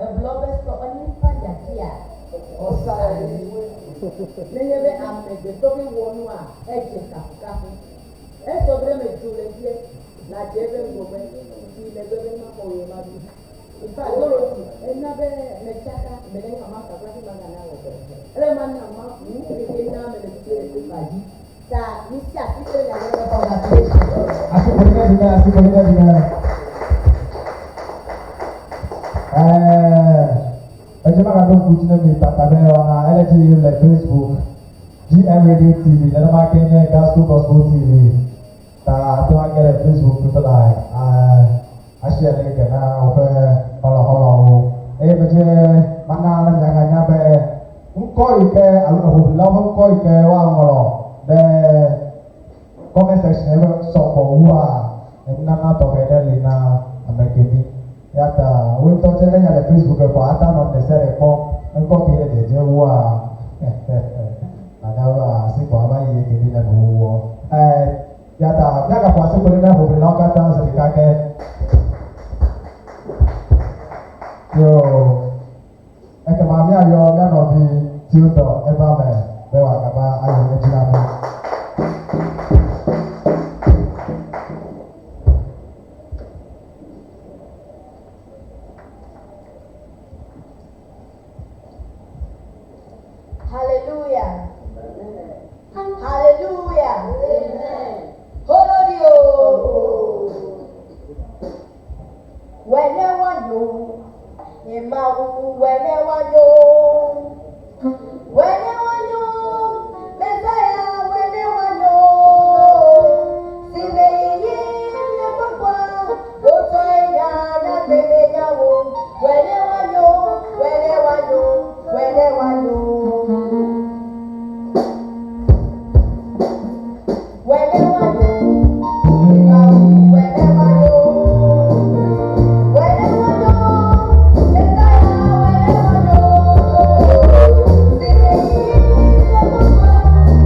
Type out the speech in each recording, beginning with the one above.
Egblɔ be sɔ enyi ƒe ɔsali. Nenye be amegbetɔ be wɔ nua, edze kafukafu. Esɔ be me dzo le fie, la dze eƒe ŋgɔgbe, yi megbe be ma xɔ ye ma ɖu. In fact, Dorothy, ena be metsaka, me ɖe mama kakla fi magana wɔ. Ele ma na ma wu keke na me le fie le pepa dzi. Ta mi si asi kple nya ɖe congratulations. Asi kò ní dìde, asi kò ní dìde. Ẹjẹ má ka dó ŋku dzi ne mi tata be wɔna ele dzi yim le Facebook, GM Radio TV, nenema ke nye Gasco Gospel TV. Ta ate ŋu age ɖe Facebook tutu la asi link na woƒe xɔlɔxɔlɔwo. Eye medze mana ne miaganya be ŋkɔ yi ke alo eʋuʋlilawo ƒe ŋkɔ yi ke woaŋlɔ ɖe comment section ebe sɔgbɔ wua enunana tɔxɛ ɖe li na ame kemi. Ya ta wo ŋutɔ tse ne nya le Facebook kɔ ata nɔ ɖe sia ɖe kpɔ ŋkɔ ke le dzedze wua nanya be asi kɔ ava yi kemi le nuwuwuɔ. Ya ta míagaƒo asi kpo ɖe ne ʋuʋlilawo katã zi ɖeka ke. Yo ekema míayɔ mía nɔvi Theodore eva me be wòagava ayi edzi na mí. Hallelujah. Hallelujah. Hallelujah. Whenever you, whenever you, whenever you, Messiah, whenever you, see me in the papa, whenever you, whenever you, whenever you. Whenever you, whenever you, whenever you, Messiah, whenever you, see me in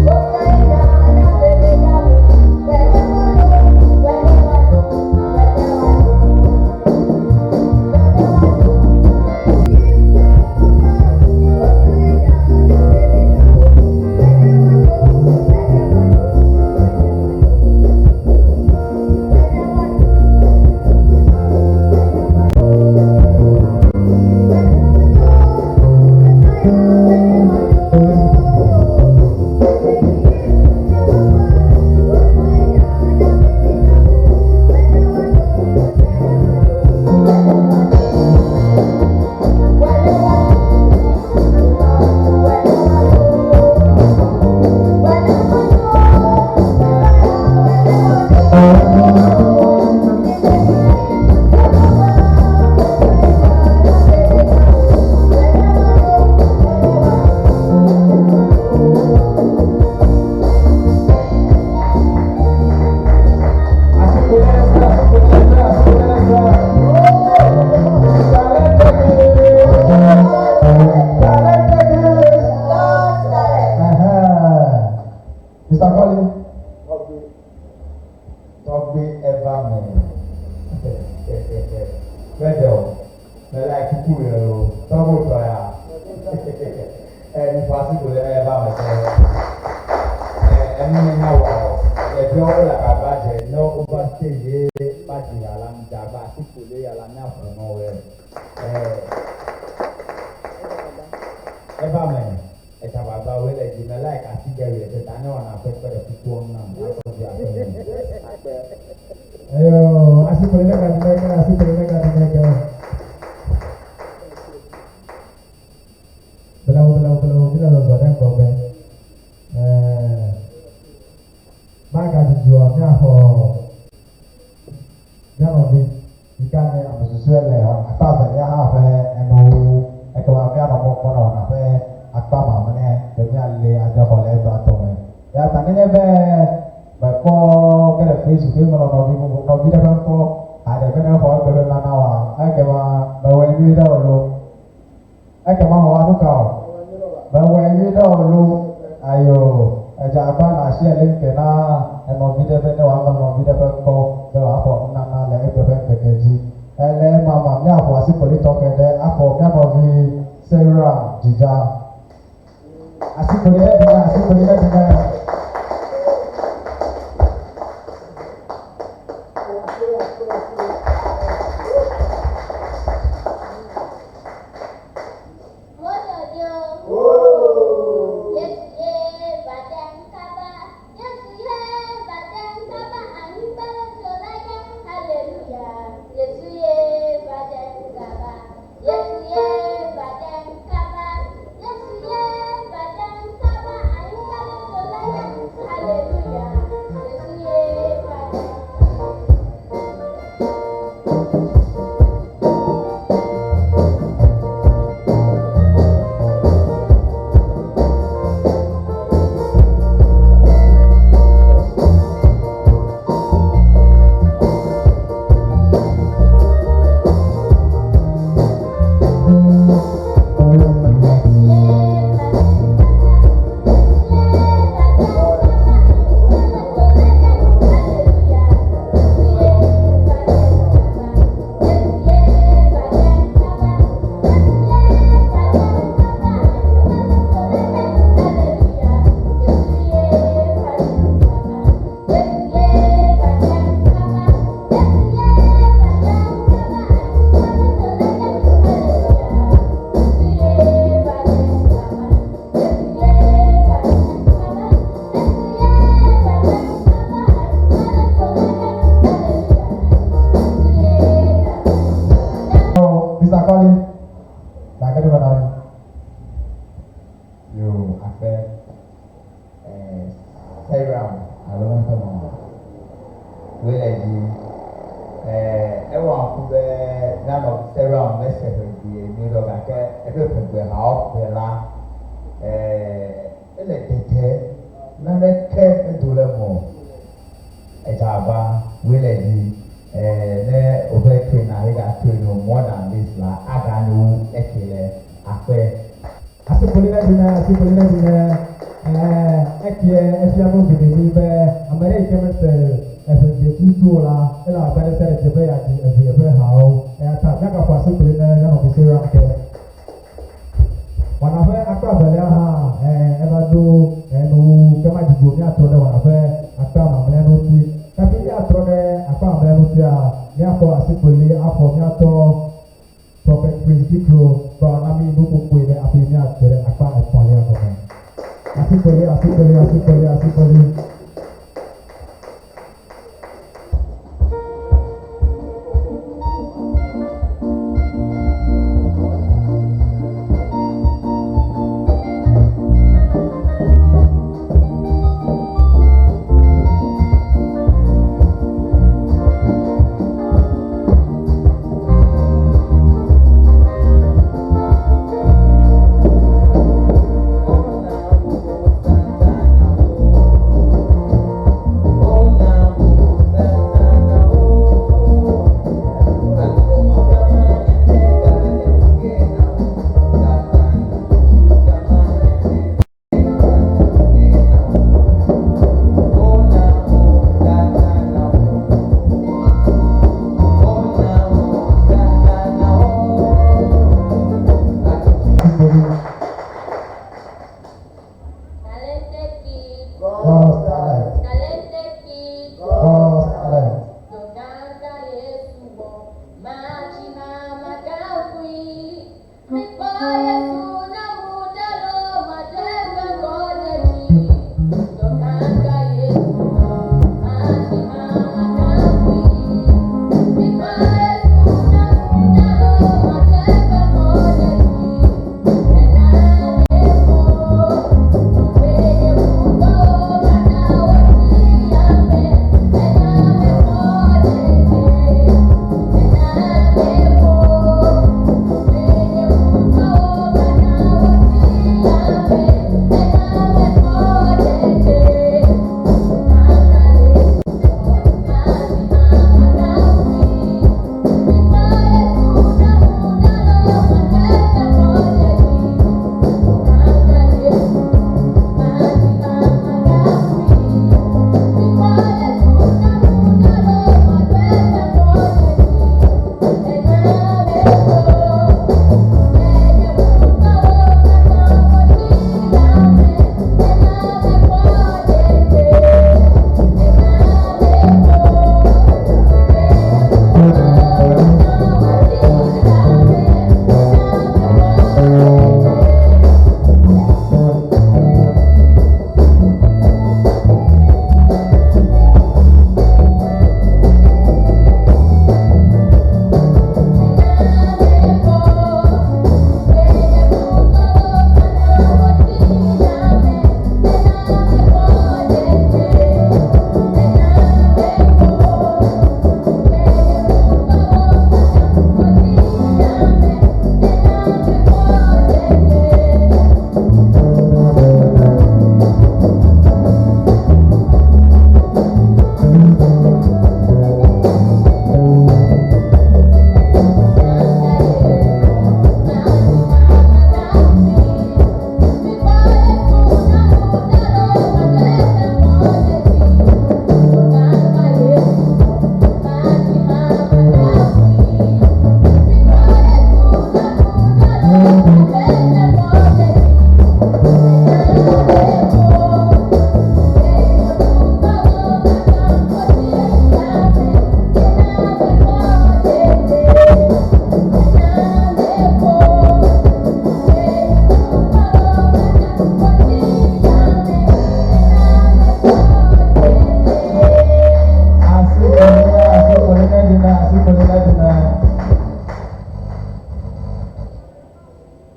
the papa, whenever you, whenever you, whenever Mr. Colin. Tɔgbi eva me. Mɛdɛ o. Mɛ like kuku yɛ o. Tɔgbi tɔ ya. Ɛ nifɔ asi ko le eva me tɛ. Ɛ enu nye nya wɔ o. Ɖeviawo le agbagba dze ne wova stage ye va dzi ha la ŋdza asi ko le ya la míaƒo nɔ wo yɛ. Ɛ eva me. Etsabagba woe le dzi me like asi ge wi teta ne wɔna ƒe kpe ɖe kukuɔ ŋu nam akɔ dzi aƒe me. Ayo, asi kò ní gadi mẹ́kẹ́, asi kò ní gadi mẹ́kẹ́. Belawo belawo belawo mi le zɔzɔ ɖe ŋgɔgbe. Ɛɛ maga dzidzɔ míaxɔ mía nɔvi yi ke nye ame susɔe le akpa evelia hã ƒe enuwo ekema míanɔ mɔ kpɔm na wɔna ƒe akpa mamlɛ be míali ade xɔ le egbea tɔ me. Ya ta nenye be mekpɔ ge ɖe Facebook eye menɔ nɔvi bubu nɔvi ɖe ƒe ŋkɔ aɖe be ne xɔ egbe be nana wa ekema mewɔe nyuie ɖe o lo. Ekema mewɔ nu ka o? Mewɔe nyuie ɖe o lo. Ayo, edze agba na asi link na enɔvi ɖe be ne wòaŋlɔ nɔvi ɖe ƒe ŋkɔ be wòaxɔ nunana le egbe ƒe ŋkeke dzi. Ele mama míaƒo asi asikpoli tɔxɛ ɖe afɔ mía nɔvi Seyram Dzidza. Asikpoli ɖe ɖi nɛ, asikpoli ɖe ɖi nɛ. So, Mr. Colin, na get over now. Yo, akpe Seyram alo ŋutɔ mɔ wele dzi ewɔ ŋku be míanɔ Seyram mese ʋegbe nyuie ɖe o gake eƒe ʋegbe hawo ƒe la ele tete naneke medo le eme o. Edze agba wele dzi ne woƒe trainer he ga train o more than this la aganyo wu eke le akpe. Asikpoli ɖe ɖi nɛ, asikpoli ɖe ɖi nɛ. Ekie efia nu geɖe mi be ame ɖe yi ke mese eʋegbe tutu o la, ele abe ɖe sia ɖe dze be yeadzi eʋe ƒe hawo. Eya ta míagaƒo asikpoli ne mía nɔvi Seyram ke. Wɔna ƒe akpa evelia hã eva ɖo nuwu ke madzidzi o míatrɔ ɖe wɔna ƒe akpa mamlɛa ŋuti. Hafi míatrɔ ɖe akpa mamlɛa ŋutia, míaxɔ asikpoli axɔ míatɔ Prophet Prince Dikro be wòana mí nuƒoƒoe ɖe hafi míadze ɖe akpa etɔ̃lia gɔme. Asikpoli, asikpoli, asikpoli, asikpoli.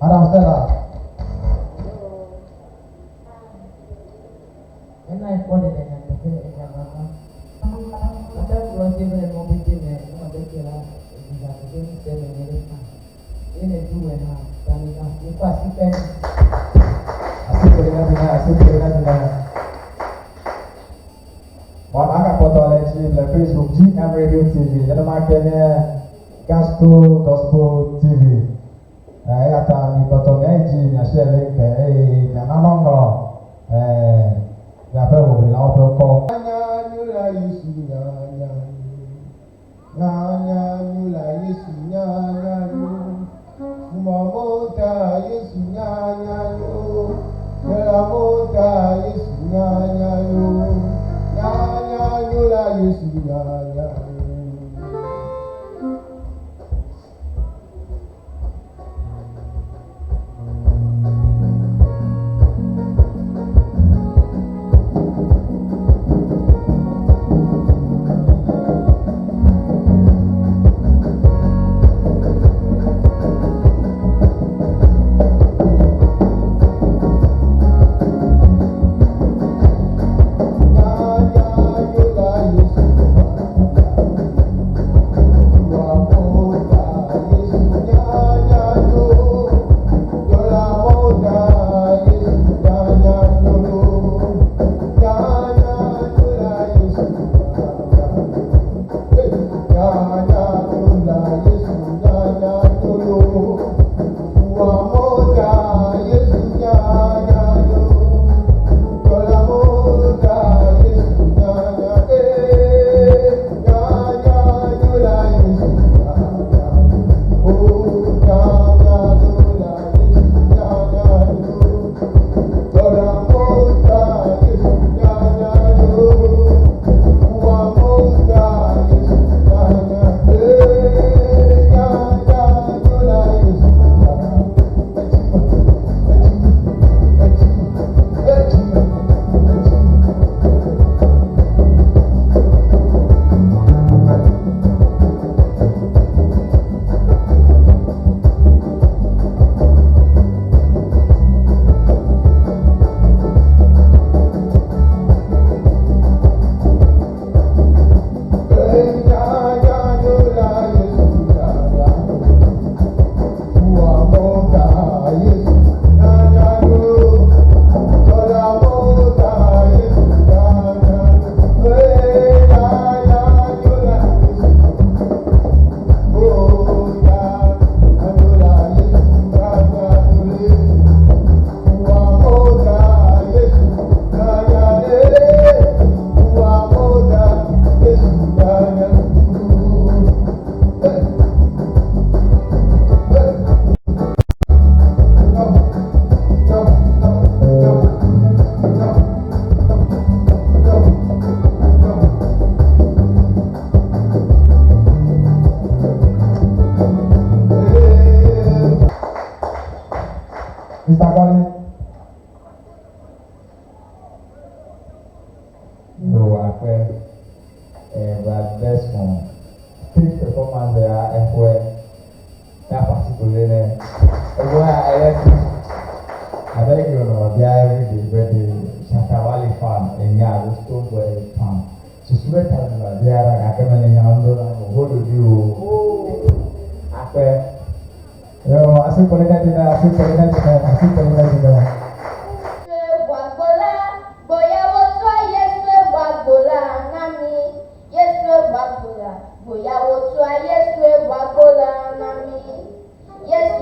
Madam Stella. Ena ekpɔ ɖeɖe nyateƒe edze agbagba. Ate kplɔ dzi be mɔ bete me nɔ bete la edziza teƒe ŋusẽ me nye ɖe fã. Ye ne du wɛ hã ta mi ka mi kɔ asi kpe. Asi kpe na dina, asi kpe na dina. Wɔna akakpɔtɔ le dzi le Facebook GM Radio TV nenema ke nye Gastro Gospel TV. Eya ta mikpɔtɔ miayi dzi miashare link eye miana ŋɔŋlɔ miaƒe hoʋlilawo ƒe ŋkɔ. Nya nyo la Yesu nya nya nyo nya nya nyo la Yesu nya nya nyo Fumamota Yesu nya nya nyo Yelamota Yesu nya nya nyo nya nya nyo la Yesu nya nya nyo. Mr. Collins. Yo, akpe Brad Desmond stage performance ya ɛfɔɛ ya particular ne ɛfɔɛ a ɛyɛ abeg you know bia everyday birthday Shatta Wale fan enya alo Stonebwoy fan susu bɛ ta nu biara gake me le nya ŋdɔ la mo ho ɖoɖi o akpe. Yo, asi kpe na dina, asi kpe na dina, asi kpe na dina. Yesu.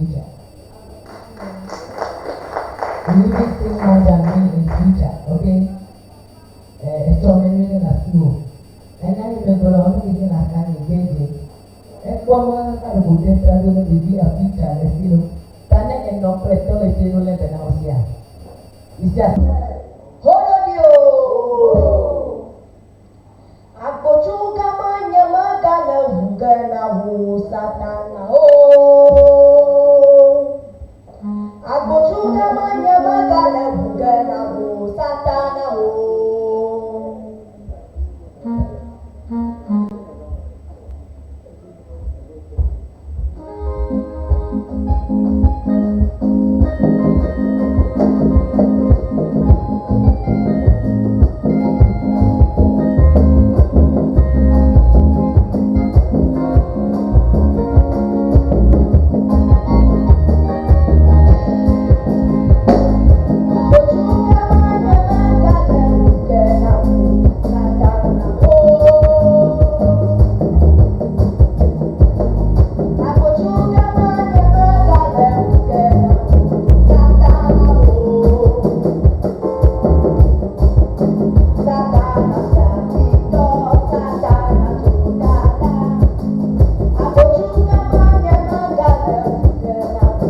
future. You even sing more than me in future, okay? Etsɔ me nyuie ɖe asi o. Enya yi megblɔ ame keke na ka nye dzedze. Ekpɔ nua kaka ɖe wòde fia ɖo ne ɖevi a future le si lo. Ta ne enɔ kple tɔ le fie no lé be na wo sia. Misia. Hoɖoɖi o. Agbotsu gama nye megale ʋu ge na wò Satana o. Agbotsu gama nye megale ʋu ge na wò Satana o. Agbotsu gama nye megale ʋu ge na wò Satana o. Agbotsu gama nye megale ʋu ge na wò Satana o. Satana fiafitɔ, Satana tsodala. Agbotsu gama nye megale ʋu ge na wò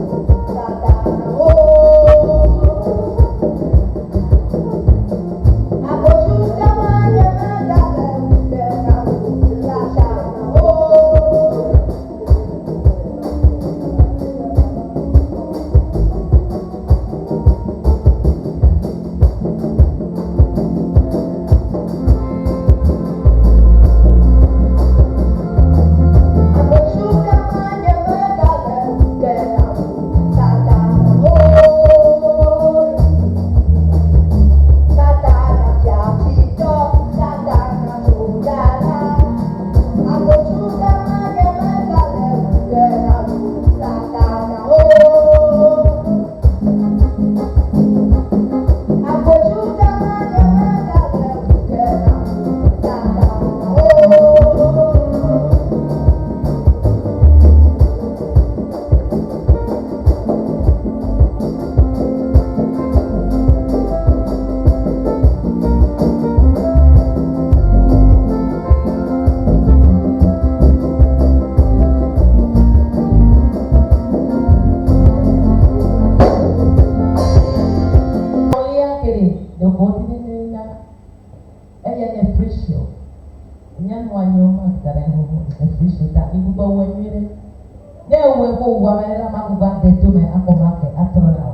Satana o. Agbotsu gama nye megale ʋu ge na wò Satana o. Agbotsu gama nye megale ʋu ge na wò Satana o. Satana fiafitɔ, Satana tsodala. Agbotsu gama nye megale ʋu ge na wò Satana o. Agbotsu gama nye megale ʋu ge na wò Satana o. Olia kere de koti ne na eya nye free show. Nyanu anyo ma dara ho e free show ta ibu ba wo nyuie. Ne wo ko wa me la ma ko ba de to me akɔ ma ke atro na o.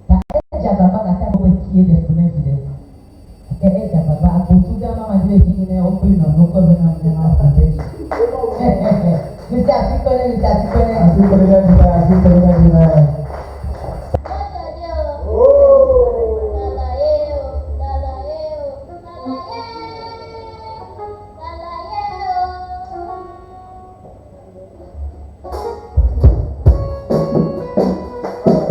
Ta eja baba ka ta ko kie de fune vide. Ke eja baba akotu ga ma ma de vi ne o pe no no ko be na ne ma fa de. Mr. Asikole, Mr. Asikole. Asikole na jina, asikole na jina. Thank you.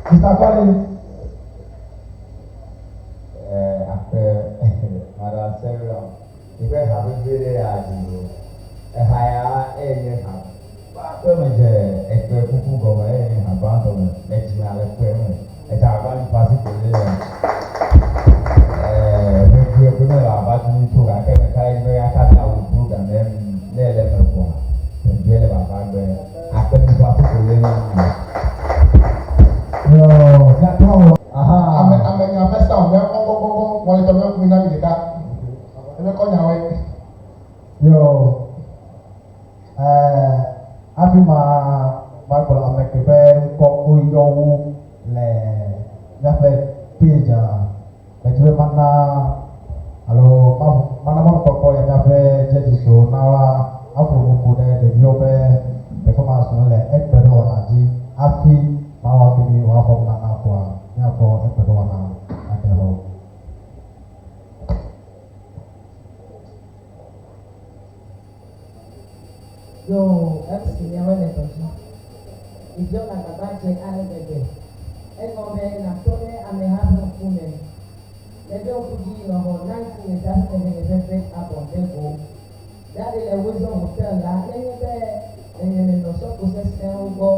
Mr. Collins. Akpe Madam Sarah, iƒe ha veve ɖe ya dzi o. Eha ya enye ha gbãtɔ me dze ekpe kuku gɔme enye ha gbãtɔ me le dzina le kpe me. Edze agba mi ƒe asi ko le le. Ʋeɖue kpe mele aba dzi tso gake me ka edzi be aka miawu program ya ne le me kɔa. Ʋeɖue le baba gbe. Akpe mi ƒe asi ko le le. Yo, miatɔ. Aha. Ame ame nya ƒe sound mɛ kɔkɔkɔkɔ wɔle tɔ mɛ ŋkumi na mi ɖeka. Ebe kɔ nyawoe. Yo. Hafi ma magblɔ ame ke ƒe ŋkɔ woyɔ wo le míaƒe page a, medzi be mana alo mana mɔnukpɔkpɔ ya míaƒe judges-wo na woa aƒo nuƒo ɖe ɖeviwo ƒe performance ŋu le egbe ƒe wɔna dzi hafi mawɔ hafi mi woaxɔ nunana kɔa míakɔ egbe ƒe wɔna ade xɔ. Yo, MC miawoe le dɔ dzi. Ɖeviwo le agbagba dze ale gbegbe. Egɔme be nàtɔ ɖe ameha ƒe ŋkume. Le ɖo ŋku dzi nɔxɔ 19 years hafi mehe nye ƒe first album ɖe go. Daɖi le Wisdom Hotel la, nenye be menye menɔ sɔkpo sesẽwo gbɔ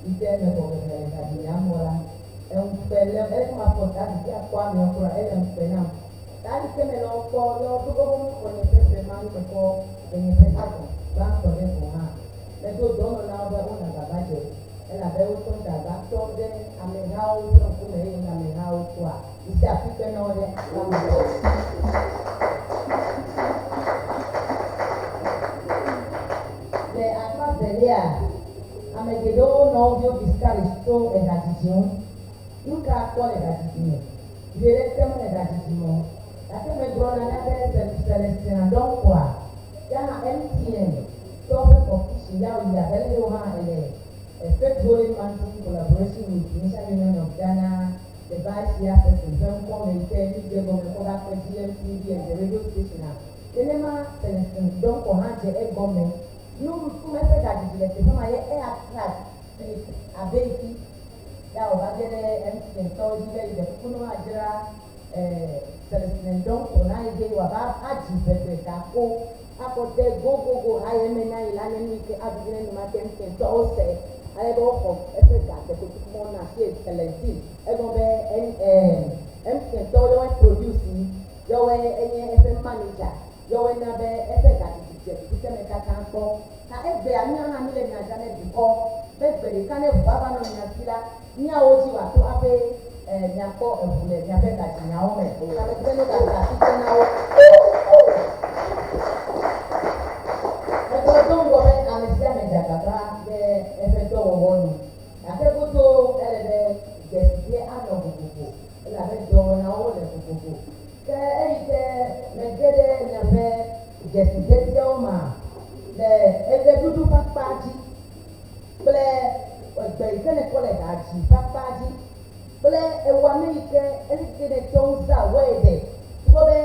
yi ke mexɔ hehe le gadzinyamɔ la, eŋukpe le ele ma fɔ daɖi dzi akpɔ amewo kura ele ŋukpe nam. Daɖi ke menɔ kpɔ lɔ togbɔ be mexɔ nye ƒe ƒe ma nu mekɔ nye ƒe album gbãtɔ ɖe go hã. Medo dɔnɔlawo be wole agbagba dze elabe wotɔ dagba tɔ ɖe amehawo ƒe ŋkume eye wole amehawo kpɔa. Isi afi kpe na wo ɖe amewo. Le akpa velia, ame geɖewo nɔ wo viwo discourage tso ehadzidzi ŋu. Nu ka kpɔ le hadzidzi me? Vi ɖe te mele hadzidzi me o. Gake megblɔna na be Celestina Donkor ya hã MTN tɔ ƒe competition ya wòyi abe leke wo hã ele Faith Holy Mountain collaboration with Mission Union of Ghana, the vice chairperson ƒe ŋkɔ me yi ke mi dze gɔme kɔ va kpe GMTV and the radio station a. Nenema Celestine Donkor hã dze egɔme. Nuɖuɖu eƒe hadzidzi le teƒe ma ye e attract Philip Abeyi ya wòva ge ɖe MTN tɔwo dzi be yi ɖe kuku ne woadzra Celestine Donkor na yi ge wòava adzi ʋegbe gako akɔ de gogogo haye me na yi la nye nu yi ke avivi ne enumake MTN tɔwo se ale be woxɔ eƒe ga teƒe mɔ na asi Celestine egɔme be MTN tɔwo yɔwoe produce yi yɔwoe enye eƒe manager yɔwoe na be eƒe gadzidzi dze xexeme katã kpɔ. Ta egbea mía hã mi le mia dzra ne dukɔ be gbe ɖeka ne ʋu ava nɔ mia si la míawo dzi wòato abe miakpɔ eʋu le miaƒe gadzinyawo me. Ame ti be ne gada asi kpe na wo. Megblɔ do ŋgɔ be ame sia ame dze agbagba ɖe eƒe dɔwɔwɔ nu. Gake godoo ele be dzesidie anɔ vovovo elabe dɔwɔnawo le vovovo. Ke eyi ke mege ɖe miaƒe dzesidetiawo mea, le eɣeɖuɖu ƒe akpa dzi kple egbe yi ke nekɔ le ha dzi ƒe akpa dzi kple ewɔame yi ke eleke ne tɔ ŋu zã wɛɖe togbɔ be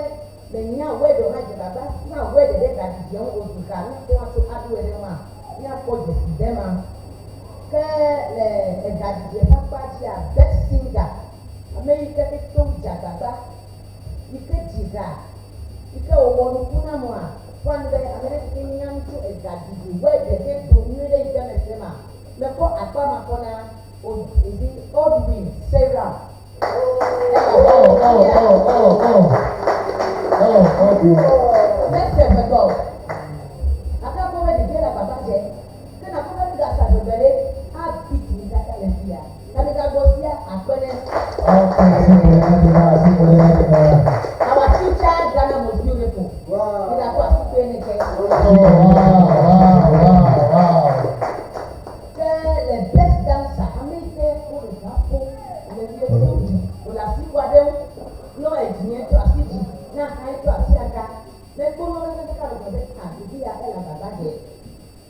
menya wɛɖe o hã dze gbagba zã wɛɖe ɖe hadzidzia ŋu wòzu ha míate ŋu atso aɖu ɣe ɖe ŋua míakpɔ dzesi de ma. Ke le ehadzidzia ƒe akpa dzia, best singer ame yi ke to ŋu dze agbagba yi ke dzi ha yi ke wòwɔ nuku na moa ƒoa nu be ame ɖe ke nya nu tso egadzidzi wɛɖe ke do nyuie ɖe yi ke me se ma mekpɔ akpa ma kɔ na Odi Odwin Sarah. Oh. Oh, okay. Mese ʋegbɔ o. Gake akpɔ be ɖevia le agbagba dze. Ke nakpɔ be nugasa gbegbe ɖe abi mi katã le fia. Ta migagbɔ sia akpe ne. Okay, simple, simple, simple. Our future Ghana most beautiful. Migakɔ asi kpe ne ke. Oh, wow. Ke le best dancer, ame yi ke wole ha ƒom le vie to wòle asi wa ɖe ŋu. Nɔ edzie tɔ asi dzi, ne axa ye tɔ asi aga. Mekpɔ nɔ ɖeka le gblɔ be ah ɖevi ya ele agbagba dze.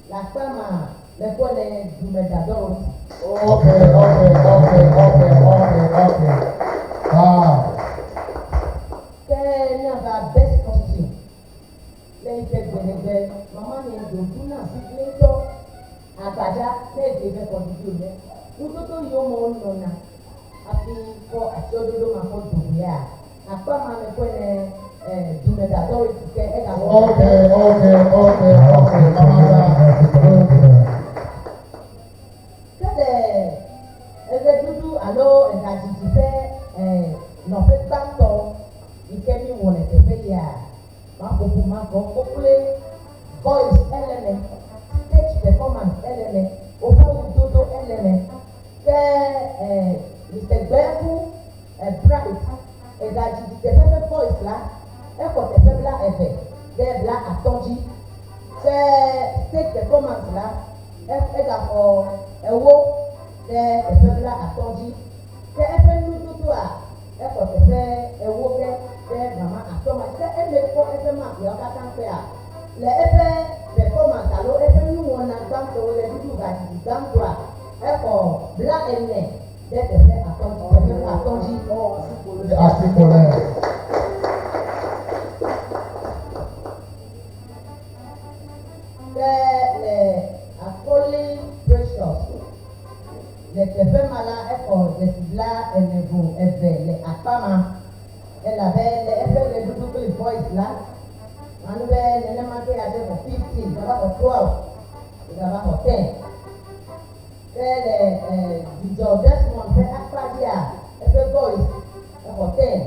Le akpa ma mekpɔ ne Dumeda Dorothy. Okay. Wow. Ke míava best costume. Le yi ke gbeɖegbe mama nye dodu na zikpui ŋutɔ. Agbadza ne ɖe ve kɔɖiɖi wònye. Nudodo yiwo me wonɔna Hafi kɔ atsyɔɖoɖo ma kɔ do goea, akpa ma me kɔe ne Dumeda Dorothy ke egaxɔ. Okay, Mama da. Ke le eɣeɖuɖu alo ehadzidzi ƒe nɔƒe gbãtɔ yi ke míwɔ le teƒe ya, maƒoƒo magɔ kpokploe, voice ele me, stage performance ele me, woƒe awudodo ele me. Ke Mr. Gbeku Bright, ehadzidzi teƒe ƒe voice la, exɔ teƒe 20 ɖe 50 dzi. Ke stage performance la, egaxɔ 40 ɖe teƒe 50 dzi. Ke eƒe nudodoa, exɔ teƒe 40 ke ɖe mama 50 ma. Ke eme kpɔ eƒe mark yawo katã kpea, le eƒe performance alo eƒe nuwɔna gbãtɔwo le ɖuɖu hadzidzi gbãtɔa, exɔ 40 ɖe teƒe 50 dzi, teƒe 50 dzi. Asikole. Ke le Akoli Precious le teƒe ma la, exɔ dzesi 42 le akpa ma, elabe le eƒe ɣeɖuɖu kple voice la, manu be nenema ke ade xɔ 15, gava xɔ 12, gava xɔ 10. Ke le Dzidzɔ Desmond ƒe akpa dzia, eƒe voice exɔ 10,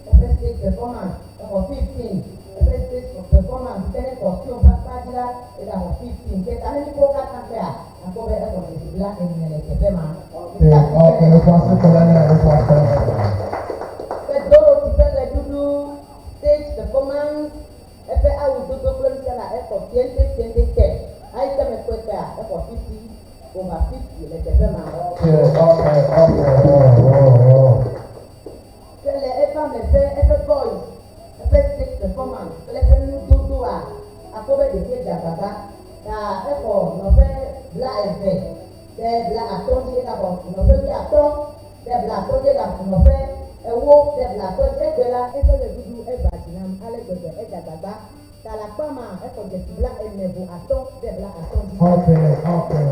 eƒe stage performance exɔ 15, eƒe stage performance ke ne costume ƒe akpa dzi la, egaxɔ 15. Ke ta ne mi kpɔ katã kpea, akpɔ be exɔ dzesi 40 le teƒe ma. Okay, okwa asikole ne, okwa asikole ne. Ke Dorothy ƒe ɣeɖuɖu, stage performance, eƒe awudodo kple nusia la, exɔ 20, 20, 10. Ayi ke me kpɔe kpea, exɔ 50 over 50 le teƒe ma. Okay. Oh. Ke le eƒe ame ƒe eƒe voice, eƒe stage performance kple eƒe nudodoa, akpɔ be ɖevia dze agbagba ta exɔ nɔƒe 20 ɖe 50 dzi, egaxɔ nɔƒe 80 ɖe 50 dzi, egaxɔ nɔƒe 40 ɖe 50 dzi. Egbe la, eƒe ɣeɖuɖu eva dzi nam ale gbegbe, edze agbagba ta le akpa ma, exɔ dzesi 45 ɖe 50 dzi. Okay.